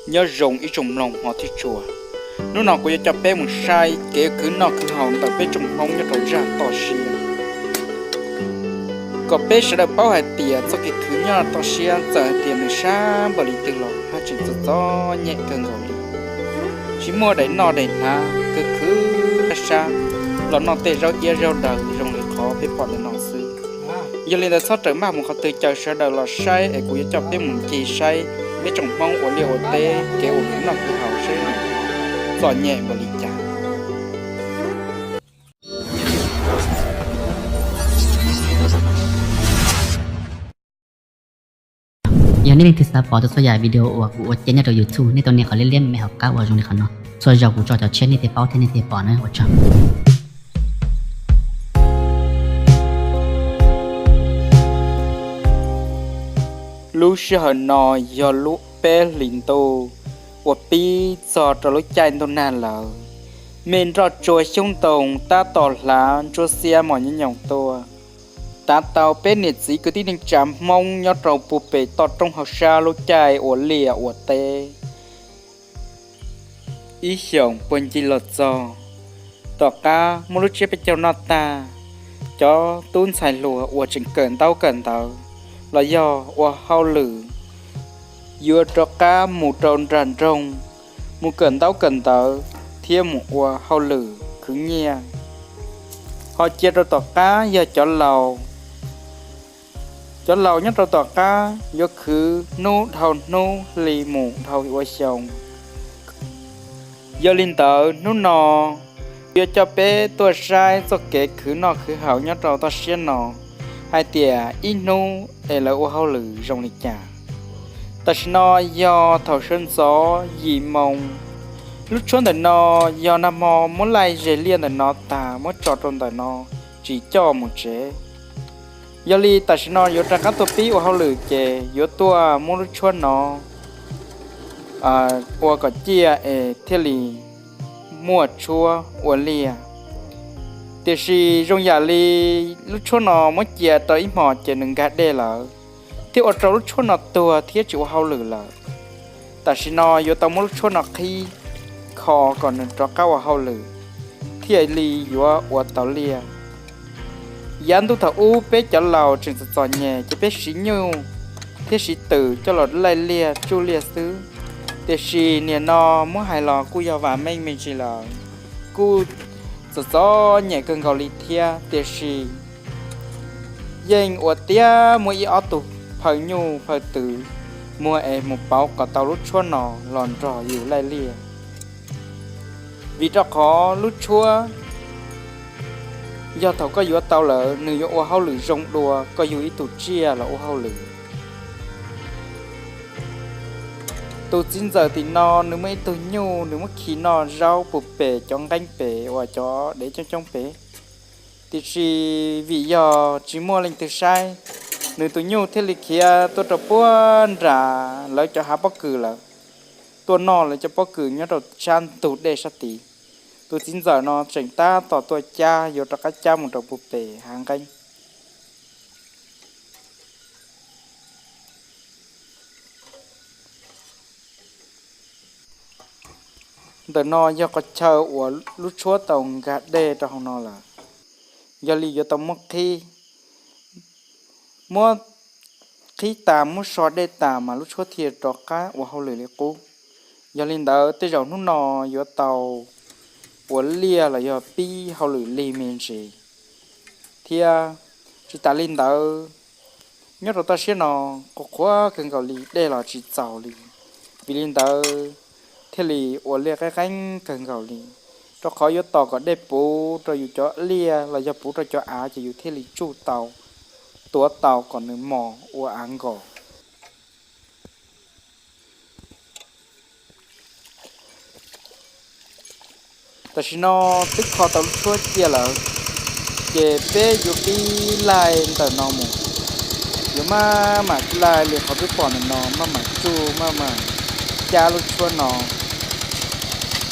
Nyob zoo ib tsoom mloog hmov thiab tshua, hnub no kuv yuav coj peb mus saib kev khwv noj khwv haus ntawm peb tsoom Hmoob nyob rau zaj toj siab, kom peb sawv daws paub hais tias txoj kev khwv nyob toj siab txawm hais tias nws sab npaum li twg los haj tseem txom txom nyem kawg nkaus li. Tsis muaj daim noj daim hnav, khwv khwv sab sab los noj tej zaub iab zaub daw zoo li qhov peb pom ntawm no xwb. Yog li ntawd txhob rawm maj mus qhov twg, caw sawv daws los saib es kuv yuav coj peb mus ncig saib peb tsoom Hmoob ua liaj ua teb kev ua khwv noj khwv haus seb txom nyem npaum li cas. Yog nej leej twg xav pom txhua yam video uas kuv ua cia nyob rau YouTube, nej tau nias qhov liab liab me me hauv qab uas zoo li qhov no. Txhua zaus kuv tso cov tshiab nej thiaj paub thiab nej thiaj pom na, ua tsaug. Lub sij hawm no yog lub peb hlis ntuj uas pib txog rau lub caij ntuj nag lawm. Me nroj tsua xyoob ntoo tab tom hlav ntsuab xiab mos nyob nyoos tuaj. Tav tau peb niam txiv kwv tij neej tsa Hmoob nyob rau puag pem toj roob hauv sab lub caij ua liaj ua teb. Ib xyoos puag ncig los txog, tom qab muab lub tsiab peb caug noj tag, cov tub ntxhais hluas uas tseem kawm ntaub kawm ntawv los yog ua hauj lwm yuav rov qab mus rau nram nroog, mus kawm ntaub kawm ntawv thiab mus ua hauj lwm khwv nyiaj. Ho cia rau tom qab yog cov laus. Cov laus nyob rau tom qab yuav khwv hnub dhau hnub, hli mus dhau ua xyoo. Yog li ntawd hnub no yuav coj peb tuaj saib txoj kev khwv noj khwv haus nyob rau toj siab no, hais tias ib hnub es lawv ua hauj lwm zoo li cas. Tam sim no yog thaum sawv ntxov yim moo. Lub tshuab ntawm no yog nag hmo muab laij zes liaj ntawm no tag muab tso rau ntawm no, tsis coj mus tsev. Yog li tam sim no yuav rov qab tuaj pib ua hauj lwm ces yuav tuaj muab lub tshuab no ua kom ciaj es thiaj li muaj tshuab ua liaj. Tiam sis zoo yam li lub tshuab no muab cia tau ib hmos ces nws nkag dej lawm, thiaj ua rau lub tshuab no tuag thiab tsis ua hauj lwm lawm. Tam sim no yuav tau muab lub tshuab no qhib kho kom nws rov qab ua hauj lwm, thiaj li yuav ua tau liaj. Yav ntuj thaum ub peb cov laus tseem txom txom nyem ces peb siv nyuj thiab siv twm coj los laij liaj tsuj liaj xwb. Tiam sis niaj no muab hais los kuj yog vam meej me ntsis lawm, kuj txom txom nyem kawg nkaus li thiab. Tiam sis yeej ua tiav muaj ib ob tug phaw nyuj phaw twm muag es mus pauv kom tau lub tshuab no los nrog yus laij liaj. Vim rau qhov lub tshuab yog thaum koj yuav tau lawm nws yuav ua hauj lwm zoo dua koj yug ib tug tsiaj los ua hauj lwm. Tus txiv ntxawm tim no nws muaj ib tug nyuj, nws muab khi noj zaub puag pem cov nqeeb pem uas cov dev coob coob pem. Tiam sis vim yog tsis muaj leej twg saib, nws tus nyuj thiaj li khiav tuaj rau puag nram lawv cov hav pob kws lawm, tuaj noj lawv cov pob kws nyob rau sab ntug dej sab tid. Tus txiv ntxawm no tseem tab tom tuaj cab, yuav rov qab cab mus rau puag pem hav nqeeb. Ntawm no yog qhov chaw uas lub tshuab tau nkag dej rau hauv no lawm. Yog li yuav tau muab qhib, muab qhib tas muab so dej tas mas lub tshuab thiaj rov qab ua hauj lwm li qub. Yog li ntawd tej zaum hnub no yuav tau ua liaj los yog pib hauj lwm lig me ntsis thiab. Tsis tas li ntawd, nyob rau toj siab no qhuav qhuav kawg nkaus li, dej los tsis txaus li. Vim li ntawd thiaj li ua liaj qeeb qeeb kawg nkaus li, rau qhov yuav tos kom dej puv rau yus cov liaj los yog puv rau cov av ces yus thiaj li tsuj tau, tuav tau kom nws mos ua av nkos. Tam sim no twb kho tau lub tshuab ciaj lawm, ces peb yuav pib laij ntawm no mus. Yuav maj mam laij li qhov twb pom ntawm no, maj mam tsuj maj mam cab lub tshuab no.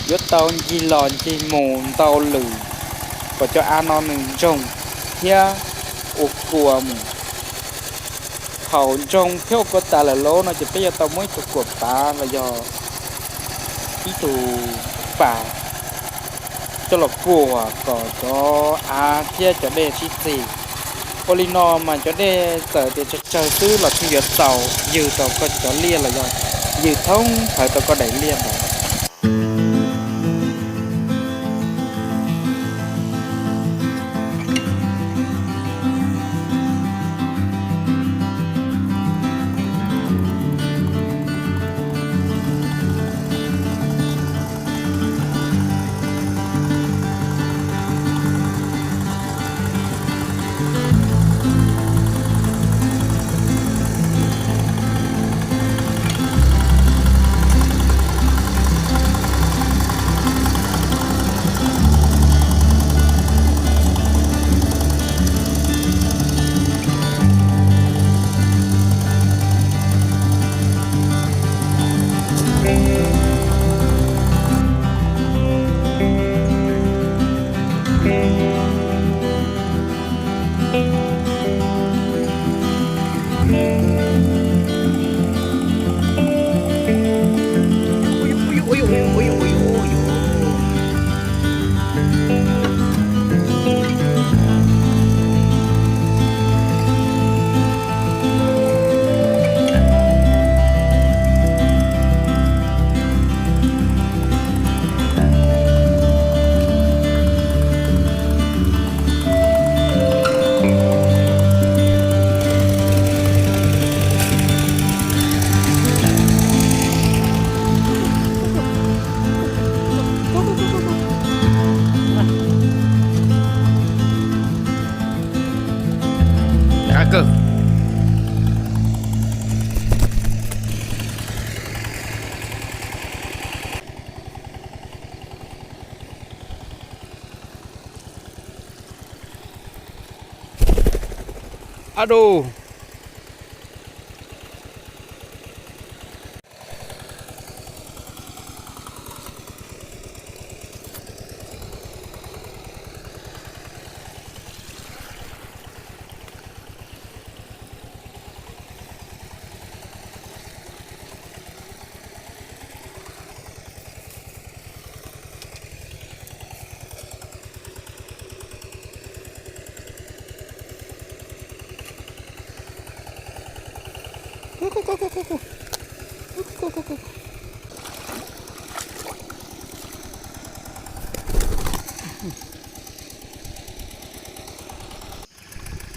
Yuav tau ncig los ncig mus ntau lwm kom cov av no nws ntsoog thiab ua kua mus. Thaum ntsoog thiab ua kua tas lawm lauj no ces peb yuav tau muab ib tug kuam pav los yog ib tug pas coj los kuam kom cov av thiab cov dej sib txig. Ua li no mas cov dej txawm tias tsawg tsawg xwb los thiaj yuav txaus ywg tau koj cov liaj los yog ywg thoob plaws tau koj daim liaj ntawd.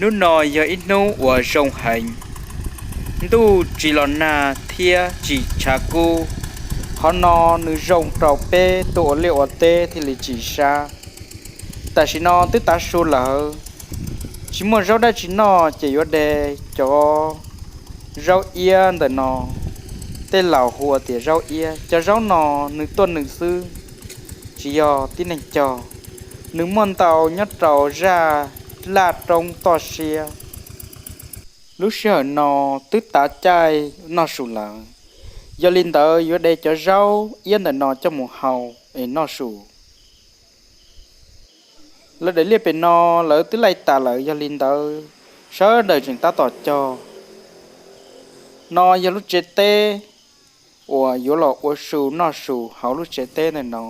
Hnub no yog ib hnub uas zoo heev, ntuj tsis los nag thiab tsis tshav kub. Qhov no nws zoo rau peb tuaj ua liaj ua teb thiaj li tsis sab. Tam sim no twb tav su lawm, tsis muaj zaub dab tsi noj ces yuav de cov zaub iab ntawm no, tej laus hu ua tias zaub iab. Cov zaub no nws tuaj nws xwb, tsis yog tib neeg cog. Nws muaj ntau nyob rau zaj laj roob toj siab. Lub sij hawm no twb tav caij noj su lawm, yog li ntawd yuav de cov zaub iab ntawm no coj mus hau es noj su. Lawv daim liaj pem no lawv twb laij tas lawm, yog li ntawd sawv daws tseem tab tom cog. No yog lub tsev teb uas yuav los ua su noj su hauv lub tsev teb ntawm no.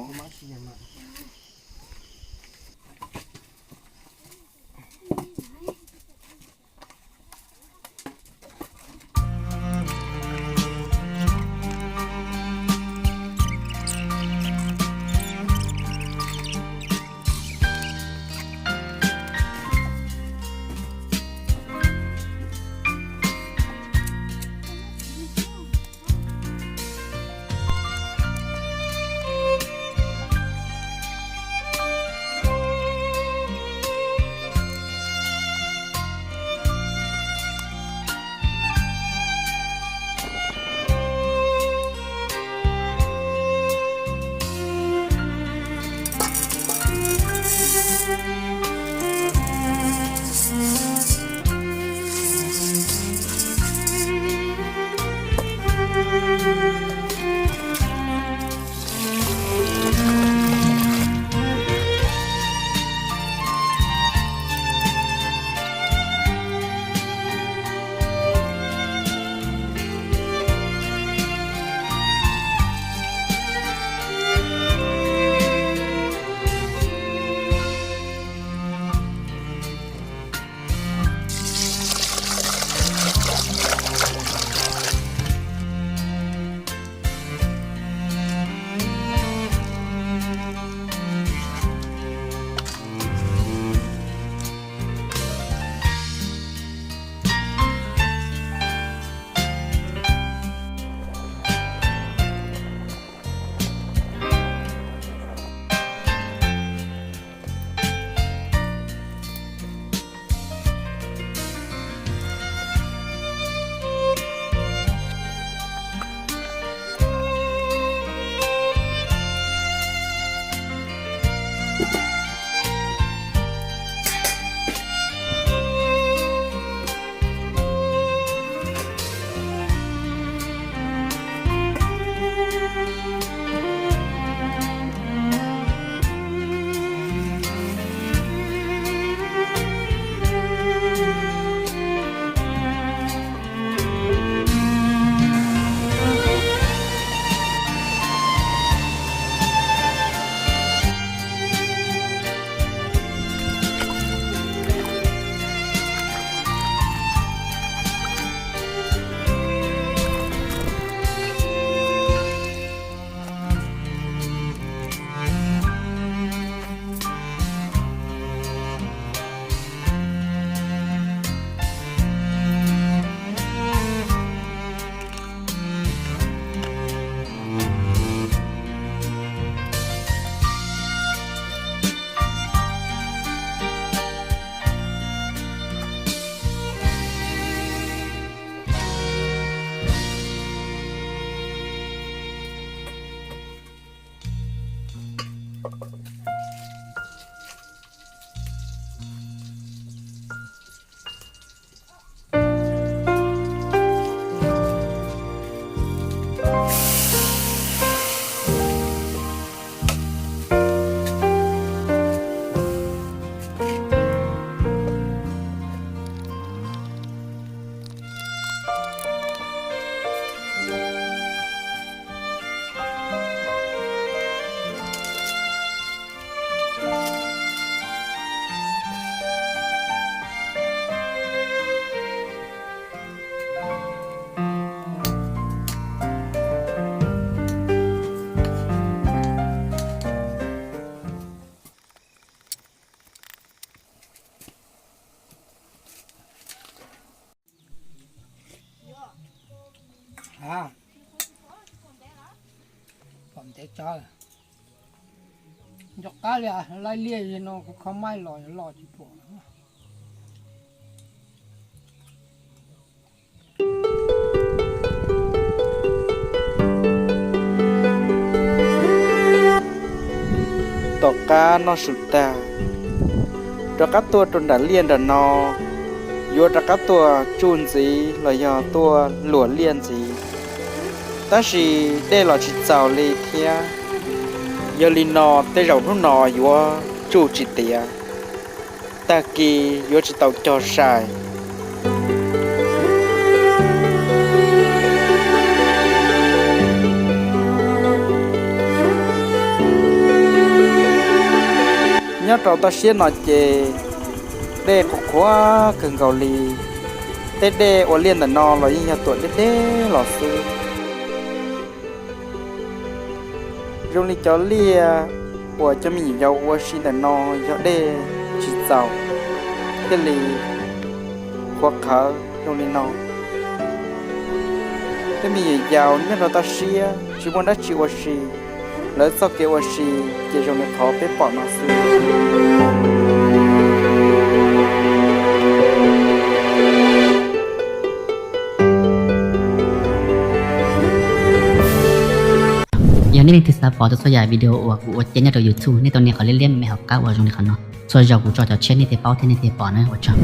Pom ntev tsawv, nco qab li, laij liaj no kuv kho maij los los tsis pom. Tom qab noj su tag, rov qab tuaj rau nram liaj nram no, yuav rov qab tuaj tsuj ntxiv los yog tuaj luam liaj ntxiv. Tab sis dej los tsis txaus li thiab, yog li no tej zaum hnub no yuav tsuj tsis tiav, tag kis yuav tsis tau cog sai. Nyob rau toj siab no ces dej qhuav qhuav kawg nkaus li. Tej dej ua liaj ntawm no los yeej yog tuam deb deb los xwb. Zoo li cov liaj uas cov me nyuam yaus ua si ntawm no yog dej tsis txaus thiaj li qhuav qhawv zoo li no. Tej me nyuam yaus nyob rau toj siab tsis muaj dab tsi ua si, lawv txoj kev ua si ces zoo li qhov peb pom no xwb. Yog nej leej twg xav pom tau txhua yam video uas kuv ua cia nyob rau YouTube, nej tau nias qhov liab liab me me hauv qab uas zoo li qhov no. Txhua zaus kuv tso cov tshiab nej thiaj paub thiab nej thiaj pom na, ua tsaug.